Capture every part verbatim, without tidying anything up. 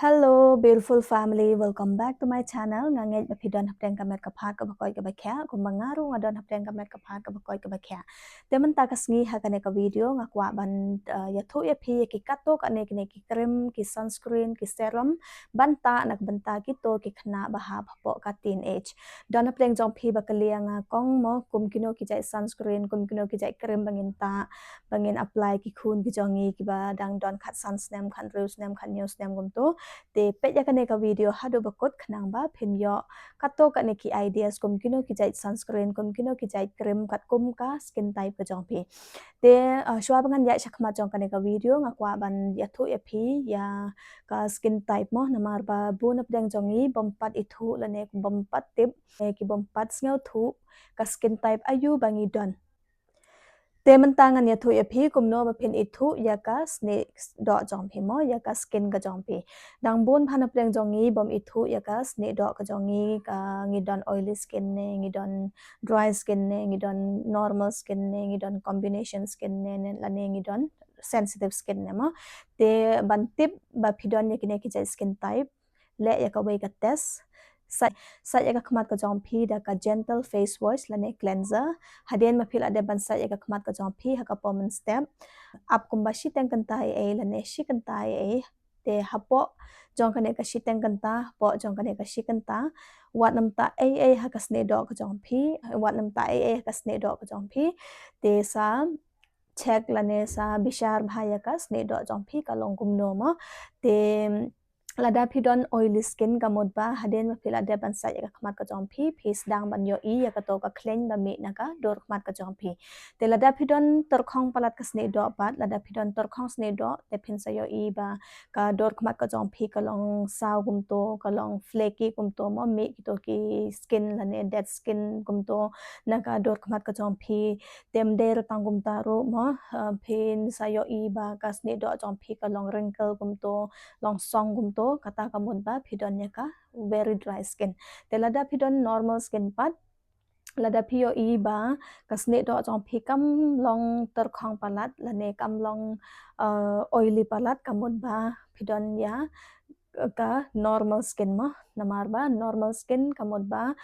Hello beautiful family, welcome back to my channel. Nga ngeit ba phi don hapdeng ka met ka phad kaba koit kaba khiah, kumba nga ruh nga don hapdeng ka met ka phad kaba koit kaba khiah. Te mynta ka sngi ha kane ka video nga kwah ban, uh, ïathuh ïa phi ïa ki katto katne kine ki cream, ki sunscreen, ki serum, ban tah na ka bynta kito ki khynnah ba hap hapoh ka teenage. Don hapdeng jong phi ba kylli ïa nga kong mo, kum kino ki jait sunscreen, kum kino ki jait cream ba ngin tah, ba ngin apply ki khun ki jong ngi kiba dang don khatsan snem, khathynriew snem, khathynñiew snem kumto. Te peit ïa kane ka video haduh ba kut khnang ba phin ïoh katto katne ki ideas kum kino ki jait sunscreen, kum kino ki jait cream katkum ka skin type ka jong phi. Te, uh, shuwa ba ngan ïaid shakhmat jong kane ka video nga kwah ban ïathuh ïa phi ïa ka skin type mo, namar ba bun hapdeng jong ngi bym pat ithuh lane bym pat tip, eh, ki bym pat sngewthuh ka skin type aïu ba ngi don. Te mynta ngan ïathuh ïa phi kumno ba phin ithuh ïa ka snieh doh jong phi mo, ïa ka skin ka jong phi. Dang bun bha hapdeng jong ngi bym ithuh ïa ka snieh doh ka jong ngi, ka ngi don oily skin ne, ngi don dry skin ne, ngi don normal skin ne, ngi don combination skin ne, ne lane ngi don sensitive skin ne mo. Te ban tip ba phi don ïa kine ki jait skin type, leh ïa kawei ka test. Sait, sait ïa ka khmat ka jong phi da ka gentle face wash lane cleanser. Hadien ba phi la dep ban sait ïa ka khmat ka jong phi ha ka por mynstep, ap kumba shiteng kynta eiei lane shi kynta eiei. Te hapoh jong kane ka shiteng kynta, hapoh jong kane ka shi kynta, wat nym tah eiei ha ka snieh doh ka jong phi, wat nym tah eiei ha ka snieh doh ka jong phi. Te sa check lane sa bishar bha ïa ka snieh doh jong phi ka long kumno mo. Te lada phi don oily skin ka mut ba hadien ba phi la dep ban sait ïa ka khmat ka jong phi, phi sdang ban ïohi ïa kato ka khleiñ ba mih na ka dur khmat ka jong phi. Te lada phi don tyrkhong palat ka snieh doh pat, lada phi don tyrkhong snieh doh, te phin sa ïohi ba ka dur khmat ka jong phi ka long saw kumto, ka long flaky kumto mo, mih kito ki skin lane dead skin kumto na ka dur khmat ka jong phi. Te ym dei ruh tang kumta ruh mo, uh, phin sa ïohi ba ka snieh doh jong phi ka long wrinkle kumto, long song kumto, kata ka mut ba phi don ïa ka very dry skin. Te lada phi don normal skin pat, lada phi ïohi ba ka snieh doh jong phi kam long tyrkhong palat lane kam long, uh, oily palat, ka mut ba phi don ïa ka normal skin mo. Namar ba normal skin ka mut ba,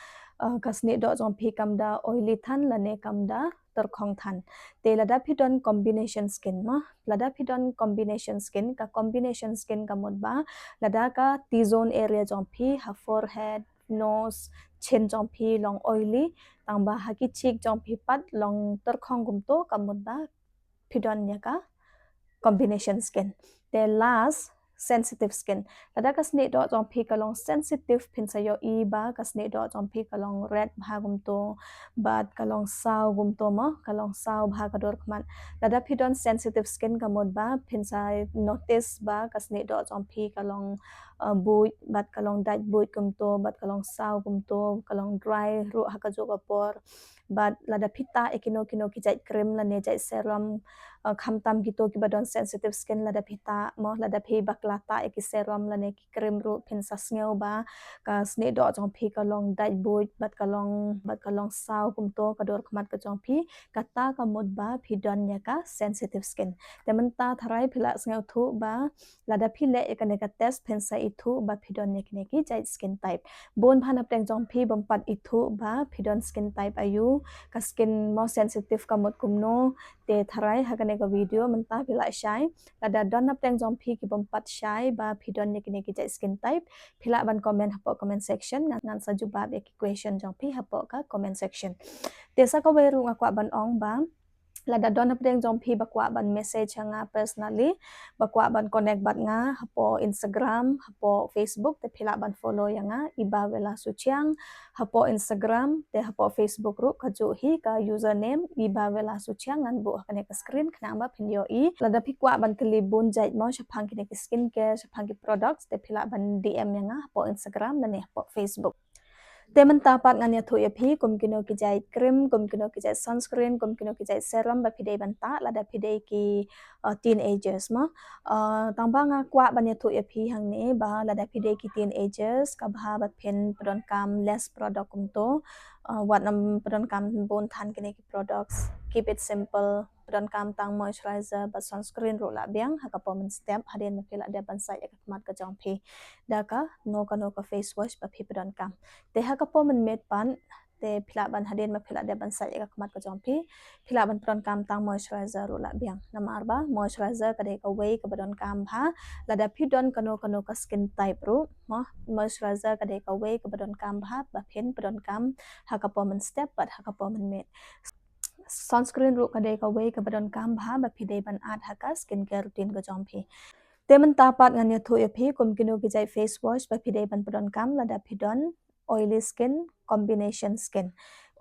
uh, ka snieh doh jong phi kam da oily than lane kam da tyrkhong than. Te lada phi don combination skin mo, lada phi don combination skin, ka combination skin ka mut ba lada ka T-zone area jong phi, ha forehead, nose, chin jong phi long oily, tang ba ha ki cheek jong phi pat long tyrkhong kumto, ka mut ba phi don ïa ka combination skin. Te last, sensitive skin. Lada ka snieh doh jong phi ka long sensitive, phin sa ïohi ba ka snieh doh jong phi ka long red bha kumto, bad ka long saw kumto mo, ka long saw bha ka dur khmat. Lada phi don sensitive skin ka mut ba phin sa notice ba ka snieh doh jong phi ka long, uh, buit, bad ka long dait buit kumto, bad ka long saw kumto, ka long dry ruh ha kajuh ka por. Bad lada phi tah ïa kino kino ki jait cream lane jait serum, uh, khamtam kito kiba don sensitive skin, lada phi tah mo, lada phi bakla tah ïa ki serum lane ki cream ruh, phin sa sngew ba ka snieh doh jong phi ka long dait buit, bad ka long, bad ka long saw kumto ka dur khmat ka jong phi, kata ka mut ba phi don ïa ka sensitive skin. Te mynta tharai phi la sngewthuh ba lada phi leh ïa kane ka test phin sa ithuh ba phi don ïa kine ki jait skin type. Bun bha hapdeng jong phi bym pat ithuh ba phi don skin type aïu, ka skin mo sensitive ka mut kumno. Te tharai ha kane ka video mynta phi la shai. Lada don hapdeng jong phi ki bym pat shai ba phi don ïa kine ki jait skin type, phi lah ban comment hapoh comment section, ngan, ngan sa jubab ïa ki question jong phi hapoh ka comment section. Te sa kawei ruh nga kwah ban ong ba lada don hapdeng jong phi ba kwah ban message ha nga personally, ba kwah ban connect bad nga hapoh Instagram, hapoh Facebook, te phi lah ban follow ïa nga, Iba Vela Suchiang, hapoh Instagram, te hapoh Facebook ruh kajuh hi, ka username Iba Vela Suchiang, ngan buh ha kane ka screen khnang ba phin ïohi. Lada phi kwah ban kylli bun jait mo shaphang kine ki skincare, shaphang ki products, te phi lah ban D M ïa nga hapoh Instagram lane hapoh Facebook. Te mynta pat ngan ïathuh ïa phi kum kino ki jait cream, kum kino ki jait sunscreen, kum kino ki jait serum ba phi dei ban tah lada phi dei ki, uh, teenagers mo. Uh, tang ba nga kwah ban ïathuh ïa phi hangne ba lada phi dei ki teenagers, ka bha ba phin pyndonkam less product kumto. Uh, wat nym pyndonkam bun than kine ki products. Keep it simple. pyndonkam tang moisturizer bad sunscreen ruh la biang ha ka por mynstep hadien ba phi la dep ban sait ïa ka khmat ka jong phi da kano kano ka face wash ba phi pyndonkam. Te ha ka por mynmiet pat te phi lah ban, hadien ba phi la dep ban sait ïa ka khmat ka jong phi, phi lah ban pyndonkam tang moisturizer ruh la biang. Namar ba moisturizer ka dei kawei kaba donkam bha lada phi don kano kano ka skin type ruh. Mo, moisturizer ka dei kawei kaba donkam bha ba phin pyndonkam ha ka por mynstep bad ha ka por mynmiet. Sunscreen ruh ka dei kawei kaba donkam bha ba phi dei ban add ha ka skincare routine ka jong phi. Te mynta pat ngan ïathuh ïa phi kum kino ki jait face wash ba phi dei ban pyndonkam lada phi don oily skin, combination skin.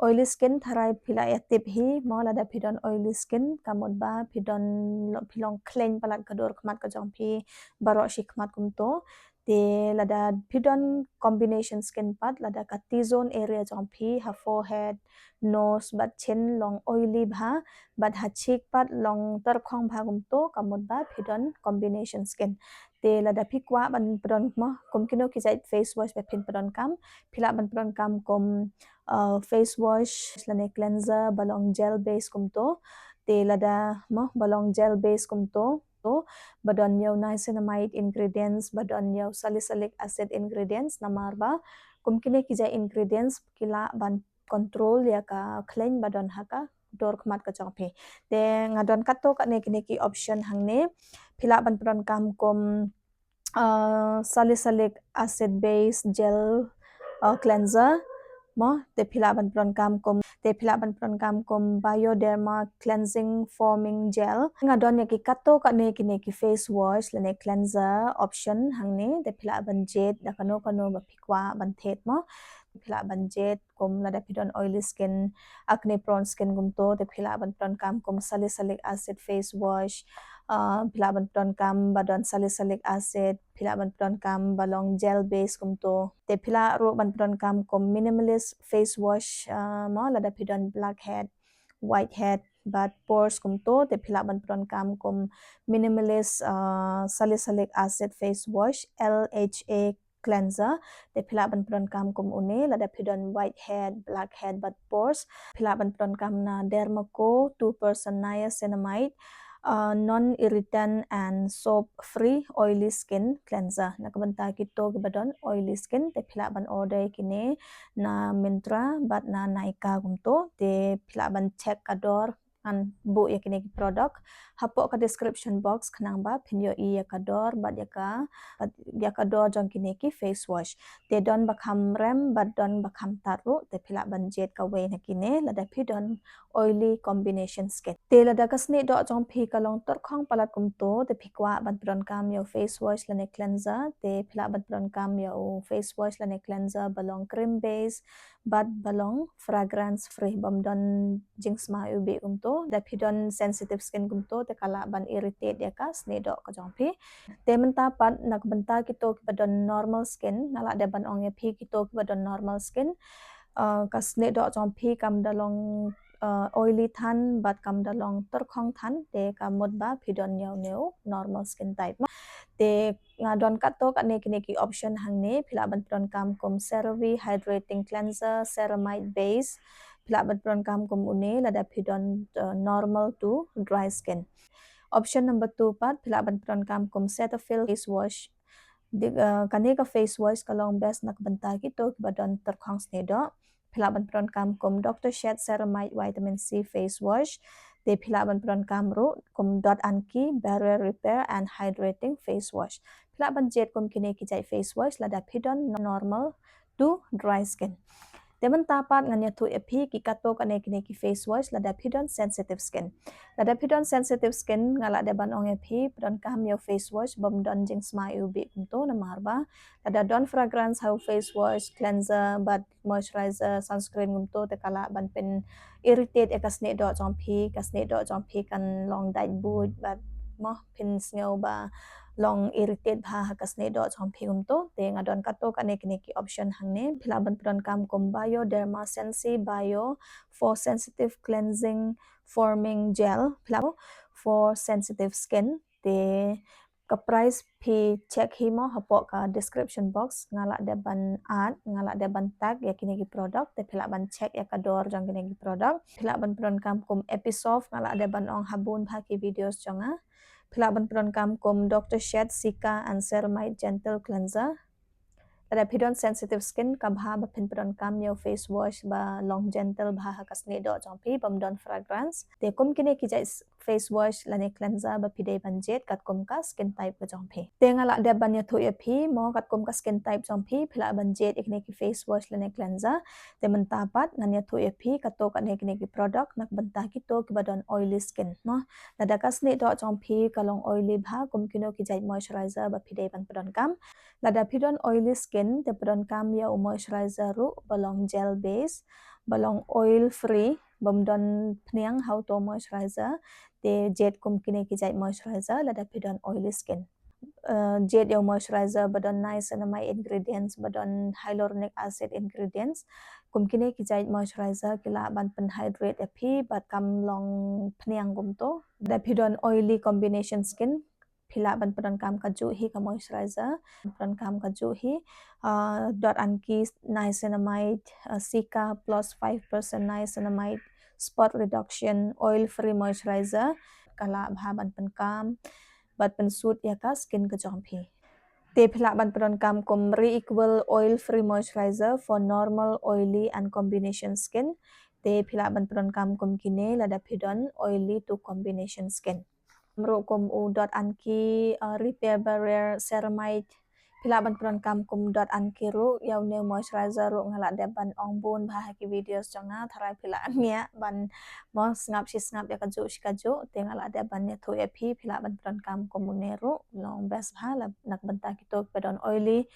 Oily skin, tharai phi la ïa tip hi mo, lada phi don oily skin ka mut ba phi don, phi long khleiñ palat ka dur khmat ka jong phi baroh shi khmat kumto. Te lada phi don combination skin pat, lada ka T-zone area jong phi, ha forehead, nose bad chin long oily bha, bad ha cheek pat long tyrkhong bha kumto, ka mut ba phi don combination skin. Te lada phi kwah ban pyndonkam mo kum kino ki jait face wash ba phin pyndonkam, phi lah ban pyndonkam kum, uh, face wash lane cleanser ba long gel base kumto. Te lada mo ba long gel base kumto, to ba don ïa u niacinamide ingredients, ba don ïa u salicylic acid ingredients, namar ba kum kine ki jait ingredients ki lah ban control ïa ka khleiñ ba don ha ka dur khmat ka jong phi. Te nga don katto katne kine ki option hangne. Phi lah ban pyndonkam kum, uh, salicylic acid base gel, uh, cleanser mo, te phi lah ban pyndonkam kum, te phi lah ban pyndonkam kum Bioderma cleansing foaming gel. Nga don ïa ki katto katne kine ki face wash lane cleanser option hangne, te phi lah ban jied da kano kano ba phi kwah ban thied mo. Phi lah ban jied kum lada phi don oily skin, acne prone skin kumto, te phi lah ban pyndonkam kum salicylic acid face wash, uh, phi lah ban pyndonkam ba don salicylic acid, phi lah ban pyndonkam ba long gel base kumto. Te phi lah ruh ban pyndonkam kum minimalist face wash, uh, mo lada phi don blackhead, whitehead bad pores kumto, te phi lah ban pyndonkam kum minimalist, uh, salicylic acid face wash, L H A cleanser. Te phi lah ban pyndonkam kum une lada phi don whitehead, blackhead bad pores. Phi lah ban pyndonkam na Dermaco two percent niacinamide, uh, non-irritant and soap free oily skin cleanser. Na ka bynta kito kiba don oily skin, te phi lah ban order kine na Myntra bad na Nykaa kumto. Te phi lah ban check ka dor ngan buh ïa kine ki product hapoh ka description box khnang ba phin ïohi ïa ka dor bad ïa ka, bad ïa ka dor jong kine ki face wash. Te don ba kham rem bad don ba kham tad ruh, te phi lah ban jied kawei na kine lada phi don oily combination skin. Te lada ka snieh doh jong phi ka long tyrkhong palat kumto, te phi kwah ban pyndonkam ïa u face wash lane cleanser, te phi lah ban pyndonkam ïa u face wash lane cleanser ba long cream base bad ba long fragrance free, bym don jingsma iwbih kumto. Da phi don sensitive skin kumto, te ka lah ban irritate ïa ka snieh doh ka jong phi. Te mynta pat na ka bynta kito kiba don normal skin, nga lah dep ban ong ïa phi kito kiba don normal skin, uh, ka snieh doh jong phi kam da long, uh, oily than bad kam da long tyrkhong than, te ka mut ba phi don ïa une u normal skin type mo. Te nga don katto katne kine ki option hangne. Phi lah ban pyndonkam kum CeraVe hydrating cleanser, ceramide base. Phi lah ban pyndonkam kum une lada phi don, uh, normal to dry skin. Option number two pat, phi lah ban pyndonkam kum Cetaphil face wash. Di, uh, kane ka face wash ka long best na ka bynta kito kiba don tyrkhong snieh doh. Phi lah ban pyndonkam kum Doctor Sheth's Ceramide Vitamin C face wash. Te phi lah ban pyndonkam ruh kum Dot and Key Barrier Repair and Hydrating face wash. Phi lah ban jied kum kine ki jait face wash lada phi don normal to dry skin. Te mynta pat ngan ïathuh ïa phi ki katto katne kine ki face wash lada phi don sensitive skin. Lada phi don sensitive skin, nga lah dep ban ong ïa phi, pyndonkam ïa u face wash bym don jingsma iwbih kumto, namar ba lada don fragrance ha u face wash, cleanser bad moisturizer, sunscreen kumto, te ka lah ban pyn irritate ïa ka snieh doh jong phi, ka snieh doh jong phi kan long dait buit bad mo phin sngew ba long irritate bha ha ka snieh doh jong phi kumto. Te nga don katto katne kine ki option hangne. Phi lah ban pyndonkam kum Bioderma Sensi Bio Pore Sensitive Cleansing Foaming Gel, phi lah for sensitive skin. Te Ka price phi check hi mo hapoh ka description box, nga lah dep ban add, nga lah dep ban tag ïa kine ki product, te phi lah ban check ïa ka dor jong kine ki product. Phi lah ban pyndonkam kum Episoft, nga lah dep ban ong ha bun bha ki videos jong nga. Phi lah ban pyndonkam kum Doctor Sheth's Cica and Ceramide Gentle Cleanser. Lada phi don sensitive skin, ka bha ba phin pyndonkam ïa u face wash ba long gentle bha ha ka snieh doh jong phi, bym don fragrance. Te kum kine ki jait face wash lane cleanser ba phi dei ban jied katkum ka skin type ka jong phi. Te nga lah dep ban ïathuh ïa phi mo katkum ka skin type jong phi, phi lah ban jied ïa kine ki face wash lane cleanser. Te mynta pat ngan ïathuh ïa phi kato kane kine ki product na ka bynta kito kiba don oily skin mo. Lada ka snieh doh jong phi ka long oily bha, kum kino ki jait moisturizer ba phi dei ban pyndonkam. Lada phi don oily skin, te pyndonkam ïa u moisturizer ruh ba long gel base, ba long oil free, bym don phniang ha uto u moisturizer. Te jied kum kine ki jait moisturizer lada phi don oily skin. Uh, jied ïa u moisturizer ba don niacinamide ingredients, ba don hyaluronic acid ingredients. Kum kine ki jait moisturizer ki lah ban pynhydrate ïa phi bad kam long phniang kumto. Lada phi don oily combination skin, phi lah ban pyndonkam kajuh hi ka moisturizer, pyndonkam kajuh hi, uh, Dot and Key niacinamide, uh, Cica plus five percent niacinamide spot reduction oil free moisturizer, ka lah bha ban pynkam bad pynsuit ïa ka skin ka jong phi. Te phi lah ban pyndonkam kum Re-Equal oil free moisturizer for normal, oily and combination skin. Te phi lah ban pyndonkam kum kine lada phi don oily to combination skin. Ruh kum u Dot and Key, uh, Repair Barrier Ceramide. Phi lah ban pyndonkam kum Dot and Key ruh, ïa une u moisturizer ruh nga lah dep ban ong bun bha ha ki videos jong nga, tharai phi lah ngiah ban mo sngap shi sngap ïa kajuh shi kajuh, te nga lah dep ban ïathuh ïa phi, phi lah ban pyndonkam kum une ruh, long best bha la na ka bynta kito kiba don oily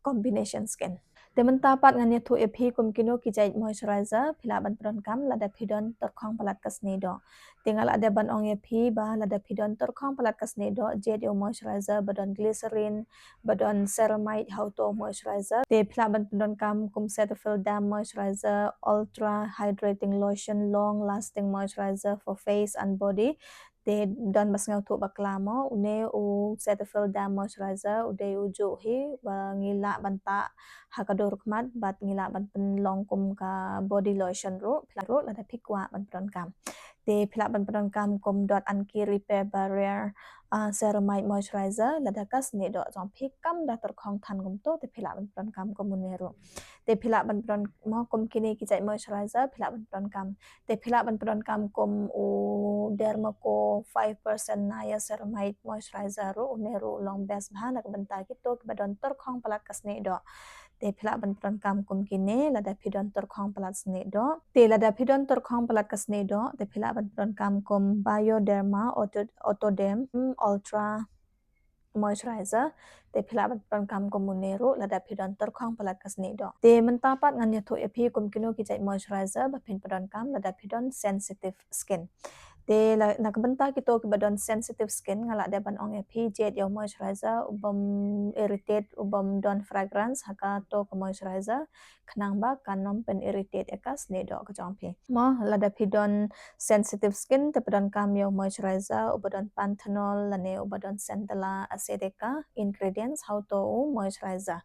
combination skin. Te mynta pat ngan ïathuh ïa phi kum kino ki jait moisturizer phi lah ban pyndonkam lada phi don tyrkhong palat ka snieh doh. Te nga lah dep ban ong ïa phi ba lada phi don tyrkhong palat ka snieh doh, jied ïa u moisturizer ba don glycerin, ba don ceramide ha uto u moisturizer. Te phi lah ban pyndonkam kum Cetaphil Damp Moisturizer, Ultra Hydrating Lotion, Long Lasting Moisturizer for Face and Body. Te don ba sngewthuh bakla mo, une u Cetaphil Damp Moisturizer u dei u juh hi ba ngi lah ban tah ha ka dur khmat bad ngi lah ban pynlong kum ka body lotion ruh, phi lah ruh lada phi kwah ban pyndonkam. Te phi lah ban pyndonkam kum Dot and Key Repair Barrier, ah, Ceramide Moisturizer, lada ka snieh doh jong phi kam da tyrkhong than kumto, te phi lah ban pyndonkam kum une ruh. Te phi lah ban pyndonkam mo kum kine ki jait moisturizer phi lah ban pyndonkam. Te phi lah ban pyndonkam kum u Dermaco five percent niacinamide moisturizer ruh, une ruh long best bha na ka bynta kito kiba don tyrkhong palat ka snieh doh. Te phi lah ban pyndonkam kum kine lada phi don tyrkhong palat snieh doh. Te lada phi don tyrkhong palat ka snieh doh, te phi lah ban pyndonkam kum Bioderma Auto-, Autoderm, hmm, Ultra Moisturizer. Te phi lah ban pyndonkam kum une ruh lada phi don tyrkhong palat ka snieh doh. Te mynta pat ngan ïathuh ïa phi kum kino ki jait moisturizer ba phin pyndonkam lada phi don sensitive skin. Te la, na ka bynta kito kiba don sensitive skin, nga lah dep ban ong ïa phi, jied ïa u moisturizer u bym irritate, u bym don fragrance ha kato ka moisturizer, khnang ba kan ym pyn irritate ïa ka snieh doh ka jong phi. Mo, lada phi don sensitive skin, te pyndonkam ïa u moisturizer uba don panthenol lane uba don centella acetica ingredients ha uto u moisturizer.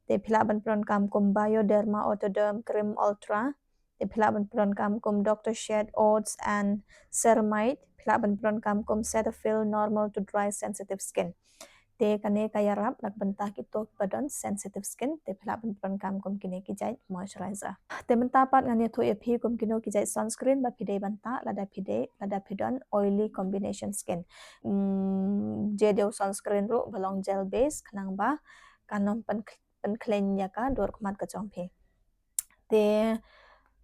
Te phi lah ban pyndonkam kum Bioderma Autoderm Cream Ultra. Te phi lah ban pyndonkam kum Doctor Sheth's Oats and Ceramide. Phi lah ban pyndonkam kum Cetaphil Normal to Dry Sensitive Skin. Te kane ka ïarap na ka bynta kito kiba don sensitive skin, te phi lah ban pyndonkam kum kine ki jait moisturizer. Te mynta pat ngan ïathuh ïa phi kum kino ki jait sunscreen ba phi dei ban tah lada phi dei, lada phi don oily combination skin. Hmm, jied ïa u sunscreen ruh ba long gel base, khnang ba kan ym pyn, pynkhleiñ ïa ka dur khmat ka jong phi. Te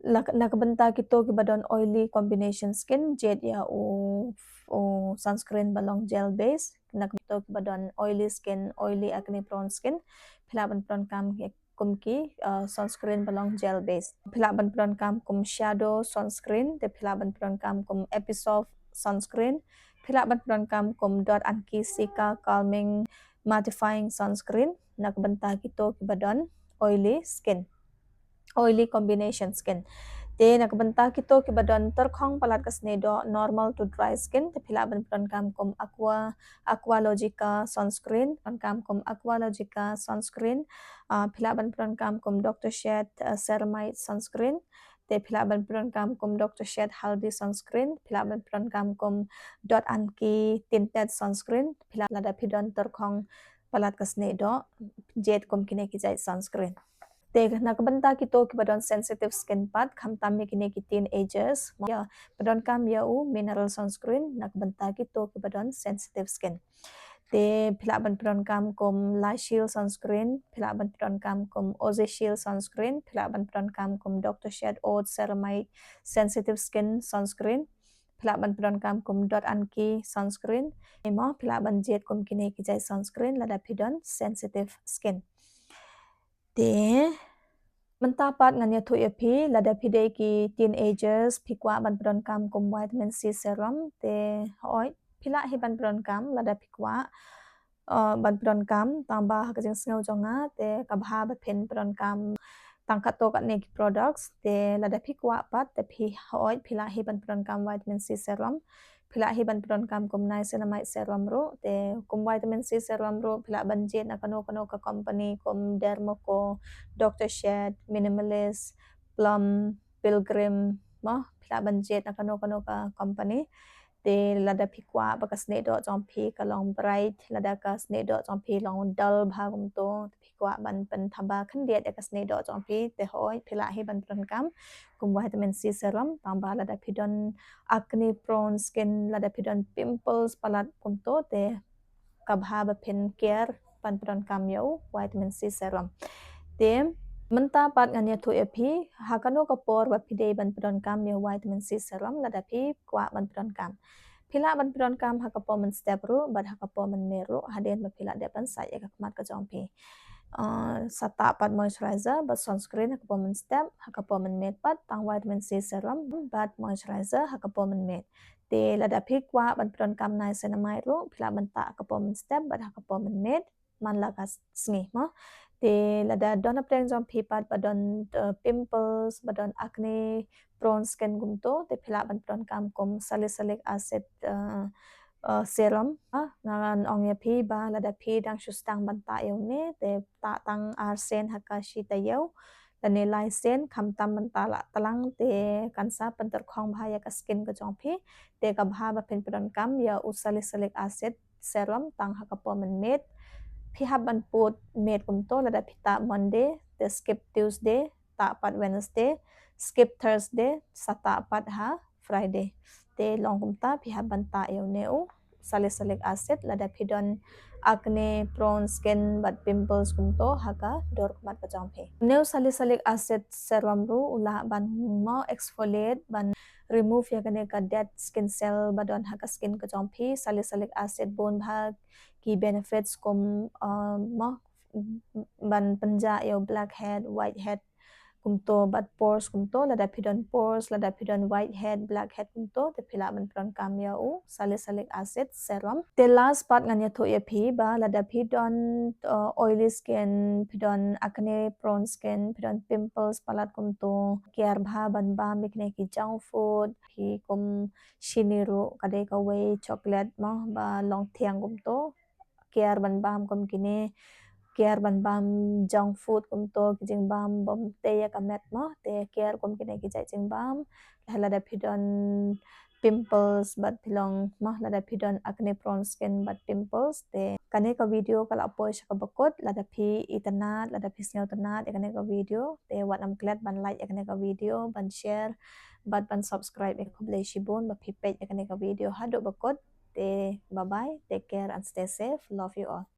la, na ka bynta kito kiba don oily combination skin, jied ïa u, u sunscreen ba long gel base. Na ka bynta kito kiba don oily skin, oily acne prone skin, phi lah ban pyndonkam ïa kum ki, uh, sunscreen ba long gel base. Phi lah ban pyndonkam kum Shadow sunscreen, te phi lah ban pyndonkam kum Episoft sunscreen, phi lah ban pyndonkam kum Dot and Key Cica Calming Mattifying Sunscreen, na ka bynta kito kiba don oily skin, oily combination skin. Te na ka bynta kito kiba don tyrkhong palat ka snieh doh, normal to dry skin, te phi lah ban pyndonkam kum Aqua, Aqualogica sunscreen, pyndonkam kum Aqualogica sunscreen, ah, phi lah ban pyndonkam kum Doctor Shad, ah, Ceramide sunscreen, te phi lah ban pyndonkam kum Doctor Shad Haldi sunscreen, phi lah ban pyndonkam kum Dot and Key tinted sunscreen, phi lah lada phi don tyrkhong palat ka snieh doh, jied kum kine ki jait sunscreen. Te na ka bynta kito kiba don sensitive skin pat, khamtam ïa kine ki teenagers, ïa, pyndonkam ïa u mineral sunscreen na ka bynta kito kiba don sensitive skin. Te phi lah ban pyndonkam kum Lyshield sunscreen, phi lah ban pyndonkam kum Aussie Shield sunscreen, phi lah ban pyndonkam kum Doctor Shad Oud Ceramide sensitive skin sunscreen, phi lah ban pyndonkam kum Dot and Key sunscreen. Mo, phi lah ban jied kum kine ki jait sunscreen lada phi don sensitive skin. Te mynta pat ngan ïathuh ïa phi, lada phi dei ki teenagers, phi kwah ban pyndonkam kum vitamin C serum, te hooid, phi lah hi ban pyndonkam lada phi kwah, uh, ban pyndonkam, tang ba ha ka jingsngew jong nga te ka bha ba phin pyndonkam tang katto katne ki products, te lada phi kwah pat, te phi hooid, phi lah hi ban pyndonkam vitamin C serum, phi lah hi ban pyndonkam kum niacinamide serum ruh, te kum vitamin C serum ruh phi lah ban jied na kano kano ka company kum Dermoco, Doctor Shad, Minimalist, Plum, Pilgrim, mo, phi lah ban jied na kano kano ka company. Te lada phi kwah ba ka snieh doh jong phi ka long bright, lada ka snieh doh jong phi long dull bha kumto, phi kwah ban pynthaba khyndiat ïa ka snieh doh jong phi, te hooid, phi lah hi ban pyndonkam kum vitamin C serum, tang ba lada phi don acne prone skin, lada phi don pimples palat kumto, te ka bha ba phin care ban pyndonkam ïa u vitamin C serum. Te mynta pat ngan ïathuh ïa phi, ha kano ka por ba phi dei ban pyndonkam ïa u vitamin C serum, lada phi kwah ban pyndonkam. Phi lah ban pyndonkam ha ka por mynstep ruh, bad ha ka por mynmiet ruh, hadien ba phi la dep ban sait ïa ka khmat ka jong phi. Uh, sa tah pat moisturizer, bad sunscreen ha ka por mynstep, ha ka por mynmiet pat, tang vitamin C serum, bad moisturizer ha ka por mynmiet. Te lada phi kwah ban pyndonkam niacinamide ruh, phi lah ban tah ha ka por mynstep, bad ha ka por mynmiet, man la ka sngi mo. Te lada don hapdeng jong phi pat ba don, uh, pimples, ba don acne prone skin kumto, te phi lah ban pyndonkam kum salicylic acid, uh, uh, serum. Ah, ngan ong ïa phi ba lada phi dang shu sdang ban tah ïa une, te tah tang ar sien ha ka shi taïew, lane lai sien, khamtam mynta la tlang, te kan sa pyntyrkhong bha ïa ka skin ka jong phi, te ka bha ba phin pyndonkam ïa u salicylic acid serum tang ha ka por mynmiet. Phi hap ban put miet kumto, lada phi tah Monday, te skip Tuesday, tah pat Wednesday, skip Thursday, sa tah pat ha Friday. Te long kumta phi hap ban tah ïa une u salicylic acid lada phi don acne prone skin bad pimples kumto ha ka dur khmat ka jong phi. Une u salicylic acid serum ruh u lah ban mo exfoliate, ban remove ïa kane ka dead skin cell ba don ha ka skin ka jong phi. Salicylic acid bun bha ki benefits kum, uh, mo ban pynjah ïa u blackhead, whitehead kumto, bad pores kumto, lada phi don pores, lada phi don whitehead, blackhead kumto, te phi lah ban pyndonkam ïa u salicylic acid serum. Te last pat ngan ïathuh ïa phi ba lada phi don, uh, oily skin, phi don acne prone skin, phi don pimples palat kumto, care bha ban bam ïa kine ki junk food, phi kum shini ruh, ka dei kawei, chocolate mo, ba long thiang kumto, care ban bam kum kine, care ban bam junk food kumto, ki jingbam bym tei ïa ka met mo, te care kum kine ki jait jingbam. Lada phi don pimples bad phi long mo, lada phi don acne prone skin bad pimples, te kane ka video ka la poi sha kaba kut. Lada phi itynnad, lada phi sngewtynnad ïa kane ka video, te wat nym klet ban like ïa kane ka video, ban share bad ban subscribe ïa ka. Khublei shibun ba phi peit ïa kane ka video haduh ba kut. Te bye bye, take care and stay safe. Love you all.